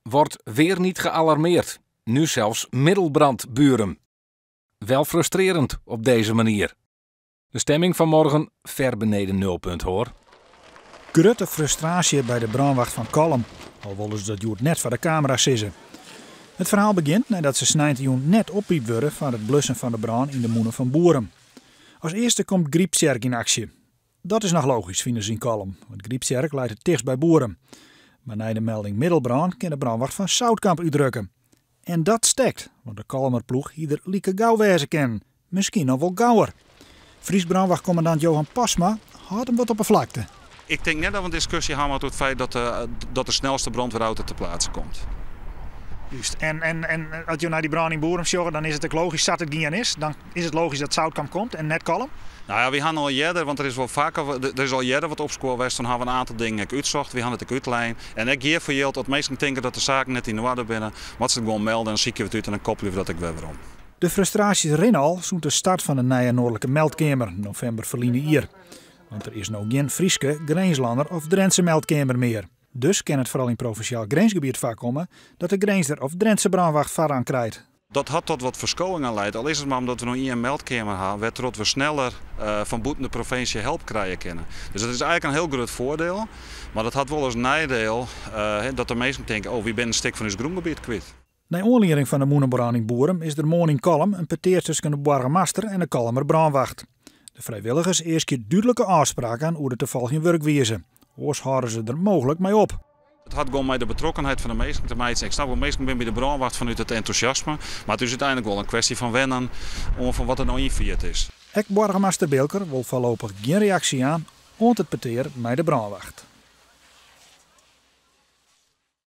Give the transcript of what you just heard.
Wordt weer niet gealarmeerd. Nu zelfs middelbrand Burum. Wel frustrerend op deze manier. De stemming van morgen ver beneden nulpunt, hoor. Grutte frustraasje by de brânwacht fan Kollum, al wolle se dat hjoed net foar de kamera sizze. It ferhaal begjint neidat se sneintejûn net oppypt wurde foar it blussen fan de brân yn de mûne fan Boerum. As earste komt Gryptsjerk yn aksje. Dat is noch logysk, fine se yn Kollum, want Gryptsjerk leit it tichtst by Boerum. Mar nei de melding middelbrân kin de brânwacht fan Zoutkamp útrukke. En dat stekt, want de Kollumer ploech hie der like gau wêze kinnen, miskien noch wol gauer. Frysk brânwachtkommandant Johan Postma hâldt him wat op 'e flakte. Ik tink net dat we in diskusje ha moatte oer it feit dat de snelste brandweerauto ter plaatse komt. Just. En as jo nei dy brân yn Boerum sjogge, dan is it ek logysk sa't it gien is. Dan is it logysk dat Zoutkamp komt en net Kollum. Nou ja, wy hawwe al earder, want der is wol faker, der is al earder wat opskuor west, dan hawwe we in oantal dingen ek útsocht. Wy hawwe it ek útlein. En ek hjirfoar jildt, as minsken tinke dat de saken net yn oarder binne, moatte se it gewoan melde en dan sykje we it út en dan koppelje we dat ek wer werom. De frustraasjes rinne al sûnt de start fan de nije Noardlike Meldkeamer, novimber ferline jier. Want der is no gjin Fryske, Grinslanner of Drintse meldkeamer mear. Dus kin it foaral yn provinsjaal grinsgebiet foarkomme dat de Grinzer of Drintse brânwacht foarrang krijt. Dat hat tot wat ferskowingen laat, al is it mar omdat we no ien meldkeamer hawwe, wêrtroch't we sneller fan bûten de provinsje help krije kinne. Dus dat is eigentlik in hiel grut foardiel, mar dat hat wol as neidiel dat de minsken tinke, oh, wy binne in stik fan ús grûngebiet kwyt. Nei oanlieding fan de mûnebrân yn Boerum is der moarn yn Kollum in petear tusken de boargemaster en de Kollumer brânwacht. De frijwilligers easkje dúdlike ôfspraken oer de te folgjen wurkwize. Oars hâlde se der mooglik mei op. It hat gewoan mei de betrokkenheid fan de minsken te meitsjen. Ik snap wol, minsken binne by de brânwacht fanút it entûsjasme, mar it is úteinlik wol in kwestje fan wennen oan fan wat der no ynfierd is. Ek boargemaster Bilker wol foarlopich gjin reaksje jaan oant it petear mei de brânwacht.